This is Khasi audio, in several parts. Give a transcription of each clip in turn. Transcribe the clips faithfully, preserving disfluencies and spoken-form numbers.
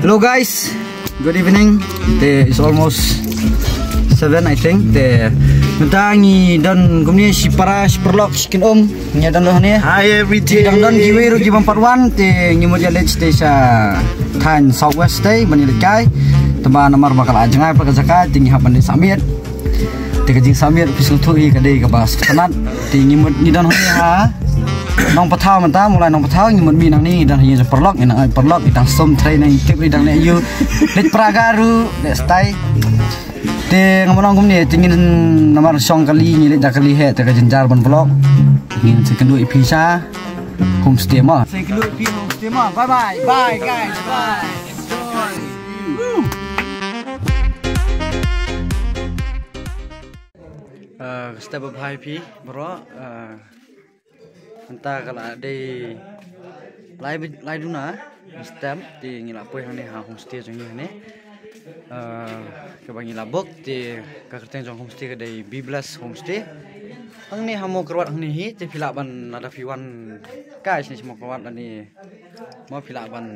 Hello guys, good evening. Te it's almost seven, I think. Te mynta ngi don kumne shi para shi paralok shi kynum. Ngi don hangne. Hi everything. Te dang don kiwei ruh ki bym pat wan, te ngi mut ïa leit te sha thaiñ South West te ban ïaleit kai. Te ba namar ba ka la jngai pat ka jaka, te ngi hap ban leit sah miet. Te ka jingsah miet phi sngewthuh hi ka dei kaba sngewtynnat. Te ngi mut ngi don hangne ha Nongpathaw mynta, mula Nongpathaw ngi mut mih nangne, ngi don ha ïing jong paralok, ngi nang ai paralok, ngi dang sum trei, nang tip ri dang leh ïu. Leit Praga ruh leh stai. Te nga mut ong kumne, te ngin namar shong kali, ngi leit da kali heh, te ka jynjar ban vlog. Ngin sa kynduh ïa phi sha homestay mo. Sa kynduh ïa phi homestay mo. Bye bye. Bye guys. Bye. Enjoy. Woo. Uh, step up high phi, bro. Uh, Mynta ka la dei lai baj-, lai duna, step, te ngi la poi hangne ha homestay jong ngi hangne. Ah, kaba ngi la book, te ka kyrteng jong homestay ka dei Be Blessed Homestay. Hangne ha Mawkyrwat hangne hi, te phi lah ban lada phi wan kai shane sha Mawkyrwat lane mo phi lah ban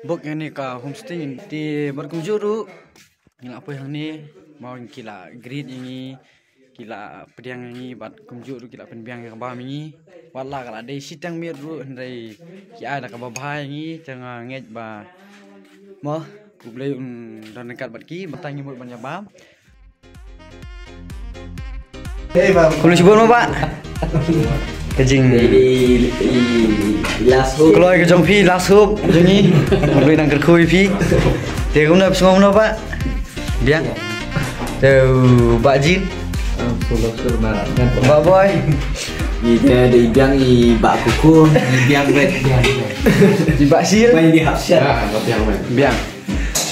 book hangne ka homestay, te bad kumjuh ruh ngi la poi hangne, mo ki la greet ïa ngi, ki la pdiang ïa ngi, bad kumjuh ruh ki la pynbiang ïa ka bam ïa ngi. Wat la ka la dei shiteng miet ruh, hynrei ki ai da kaba bha ïa ngi, te nga ngeit ba mo U Blei un don ryngkat bad ki, mynta ngi mut ban ïa bam. Kumno shibun mo bah? Ka jing, i, i, i last hope. Kloi ka jong phi, last hope jong ngi. Ngi nang kyrkhu ïa phi. Te kumno, phi sngew kumno bah? Biang. Te bah Jin. Bah Boy. I te dei biang i bah Kuku, i biang bet. I bah Sil. Main di hapsian. Biang.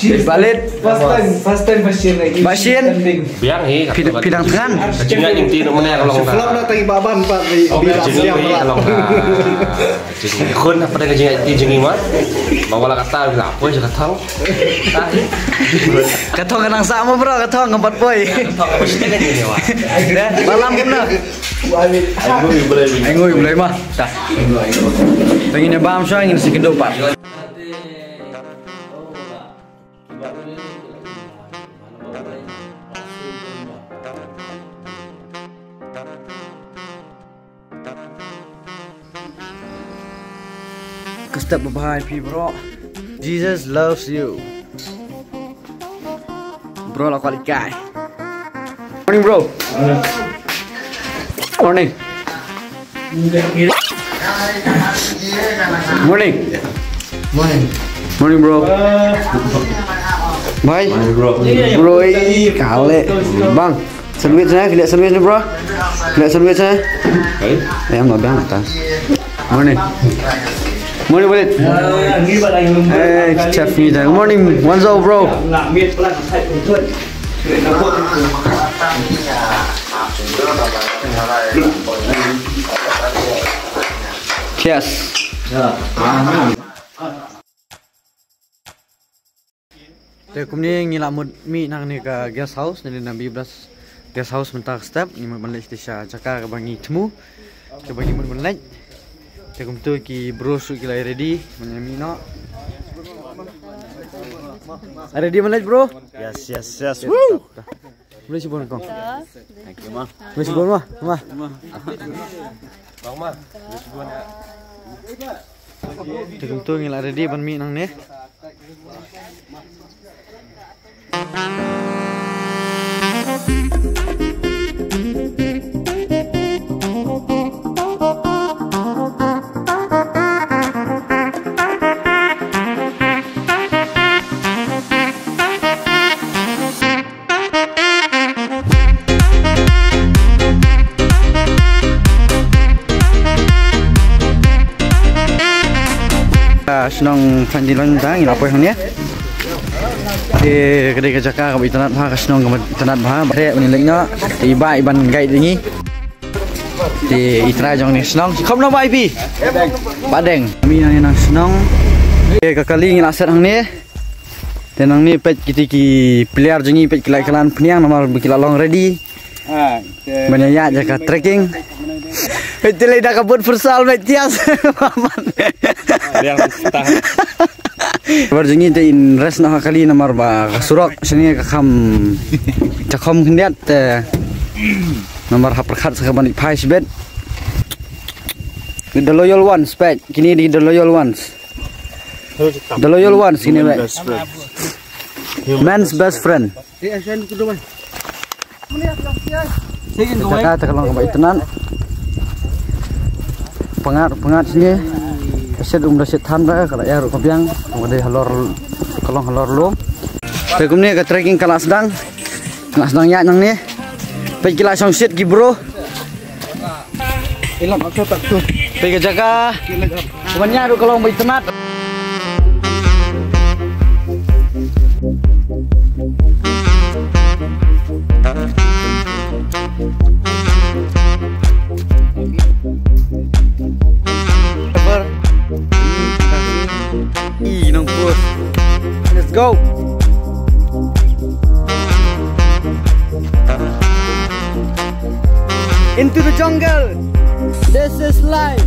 Balik. First time, first time Bashin lagi. Bashin. Biang hi. Pidang, pidang tangan. Ka jingai jingti nuk mane ka long. Sebelum nak tadi baban pat di, oh, di jingai ka long. Khun apa dah ka jingai jingti jingima. Bawa lah kata lah apa je ka thong. Ka thong ka nang sama bro, ka thong ka pat poi. Ka thong ka pasti ni ni wa. Dah, malam kena. Ai ngui belai. Ai ngui belai mah. Dah. Tengin ïa bam sha ngin si kynduh pat. Ka step ba bha ïa phi bro. Jesus loves you. Bro la kwah leit kai. Morning bro. Morning. Morning. Morning. Morning bro. Bhai. Morning bro. Bro, eh, kale. Bang. Sandwich na, kena sandwich ni bro. Kena sandwich na. Hai. Eh, mau biang atas. Morning. Morning, Walid. Eh, chef ni dah. Morning, Wanzo bro. Cheers. Te kumne ngi la mut mih nangne ka guest house, nangne na Be Blessed guest house mynta ka step, ngi mut ban leit sha jaka kaba ngi thmu, kaba ngi mut ban leit. Te kumtu ki bro ruh ki la ready, ban mih noh. Ready ban leit bro? Yes, yes, yes. Woo! Khublei shibun kong. Thank you ma. Khublei shibun ma. Ma. Bang ma. Khublei shibun. Te kumtu ngi la ready ban mih nangne. Ah, shnong Phandiloin ta ngi la poi hangne. Te ka dei ka jaka kaba itynnat bha, ka shnong kaba itynnat bha. Ba re ban leit noh. Te i bah i ban guide ïa ngi. Te i trai jong ne shnong. Kham no bai pi. Badeng. Mi nang nang shnong. Te ka kali ngi la set hangne. Te nangne peit kiti ki player jong ngi peit ki la kylan pniang namar ba ki la long ready. Ah, te ban ïa ïa ka trekking. Peit te lei da ka boot futsal meit tias. Yang start. Bar jong ngi te in rest noh ha kali namar ba ka surok shane ka kham, ka kham khyndiat te namar ha pyrkhat sa ka ban ïa phai shibit. The loyal ones, peit. Kine dei the loyal ones. The loyal ones, kine, peit. Best friend. Man's best friend. Ka jaka te ka long kaba itynnad. Pyngngad, pyngngad shane. Ka shet um da shet than ba ka la ïa ruh ka biang. Ka dei halor, ka long halor lum. Te kumne ka trekking ka la sdang. Ka la sdang ïaid nangne. Peit ki la shong shet ki bro. Peit ka jaka. Kumne ruh ka long ba itynnad. Ih, nang push. Let's go. Into the jungle. This is life.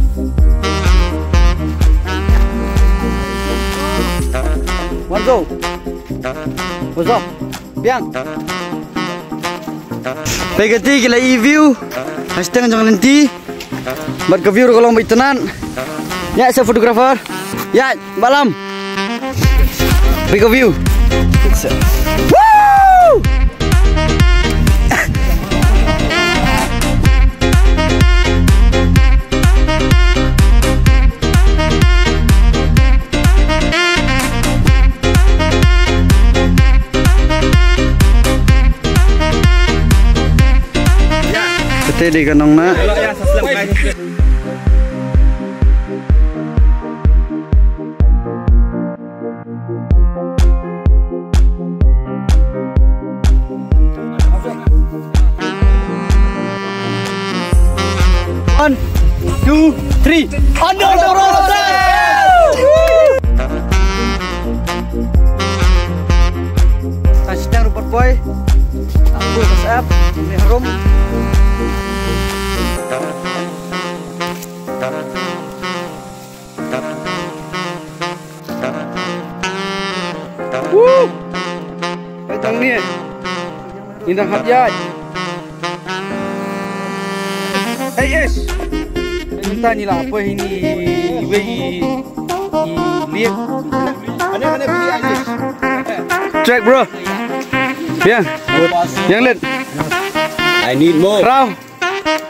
One go. What's up? Biang. Peit kati ki la i view. Hashtag jong lynti. Bad ka view ruh ka long ba itynnad. Ïa sa photographer. Ïa, balam. Big view. Woo! Kate dei ka nong na. One, two, three. Under the road. Ka sdang ruh pat poi. Aku kasap ni harum. Woo! Peit tang ne. Ngi dang hap ïaid. Hey, Ash. Mynta ngi la poi ha ine iwei i liek. Track, bro. Biang. Biang lit. I need more. Khraw.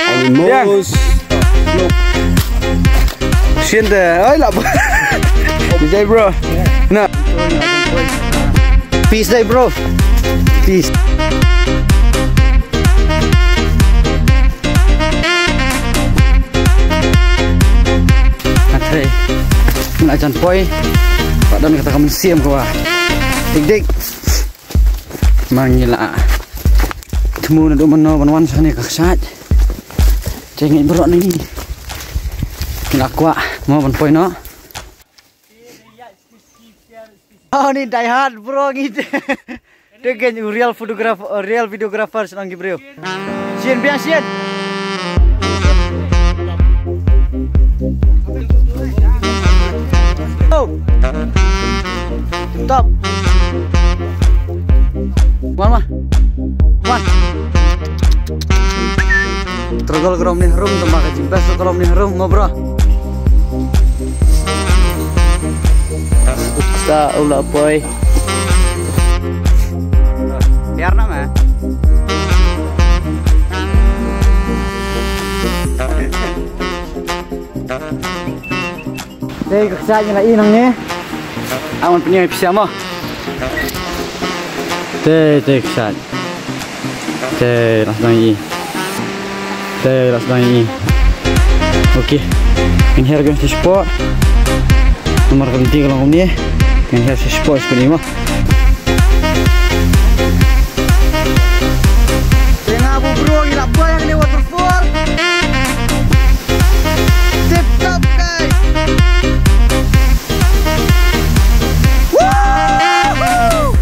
Animals. Sien te, oi, la. Peace day, bro. Na. Peace day, bro. Peace. Okay. Ngi la jan poi. Pat don kata ka mynsiem kaba dik dik. Ma ngi la thmu naduh mynno ban wan shane ka kshaid. Te ngeit baroh ngi la kwah mo ban poi noh. Oh, ni die hard bro ngi. Te kein u real photographer, real videographer shnong ki briew. Sien biang sien. Oh. Tip top. Wan ma. Wan. Trogol krom ni harum tama ka jing best krom ni harum mo bro. Sa ula poi. Biar nama. Te ka kshaid ngi la i nangne. Awan pynïeng pisa mo. Te te kshaid. Te la sdang i. Te la sdang i. Okay. Ngin her biang sha spot. Namar ka lynti ka long kumne. Ngin her sha spot sha kumne mo. Te nga bu bro ngi la poi ha kane waterfall. Tip top guys. Woohoo!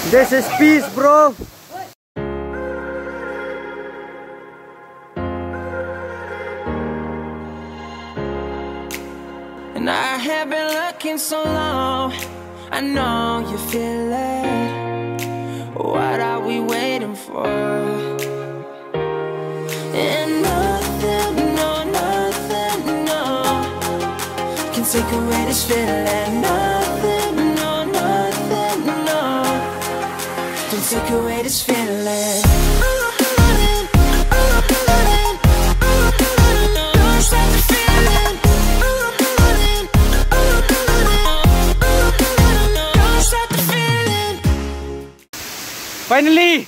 This is peace, bro. And I have been looking so long. I know you feel it. What are we waiting for? And nothing, no, nothing, no, can take away this feeling. Nothing, no, nothing, no, can take away this feeling. Finally,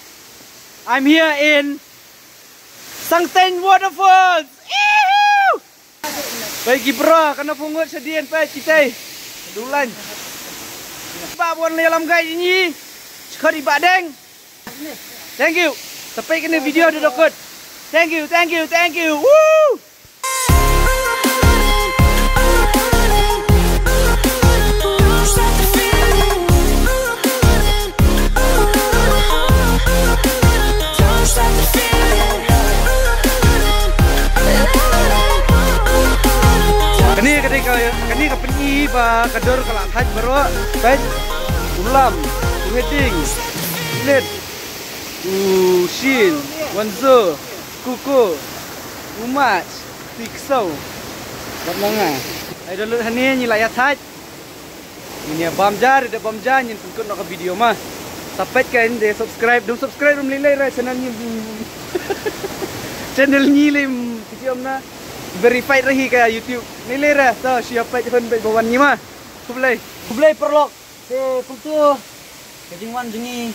I'm here in Sangteng Waterfalls. Ihu! Peit ki bro, kan da pyngut sha dien, peit kitei. Dulan. Ba bon le lam gai ni. Chkori ba deng. Thank you. Sampai kena video dia dokot. Thank you, thank you, thank you. Woo! Kane ka dei ka, kane ka pyni ba ka dor ka la thait baroh. Peit, u lam, u heding, u let, u shin, wanzo, kuko, u mach, tikso. Bad nanga. Ai download hangne ngi la ïa thait. Ngin ïa bam jar, da bam jar ngin pynkut noh ka video ma. Sa peit ka, de subscribe, dum subscribe rum lei lei ra channel ngi. Channel ngi lei, mm, kiti ym na verified ra hi ka YouTube. Lei lei ra, to shu ïa peit hun peit ba wan ngi ma. Khublei. Khublei paralok. Te kumtu ka jingwan jong ngi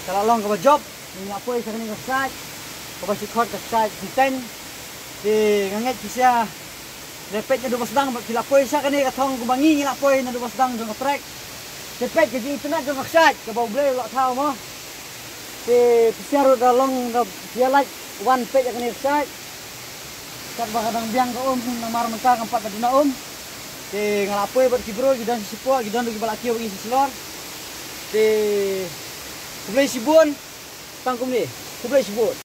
ka la long kaba jop. Ngi la poi sha kane ka site kaba shu khot ka site Sangteng. Te nga ngeit phi sa Leh peit naduh ba sdang bad phi la poi sha kane ka thong kumba ngi ngi la poi naduh ba sdang jong ka trek. Te peit ka jingitynnad jong ka kshaid kaba U Blei u la thaw mo. Te phi sa ruh da long da phi ïa lait wan peit ïa kane ka kshaid. Katba ka dang biang ka um namar mynta ngam pat da duna um. Te nga la poi bad ki briew ki don sha shipor ki don ruh kiba la kiew bad ngi sha shlur. Te khublei shibun. Tang kumne, khublei shibun.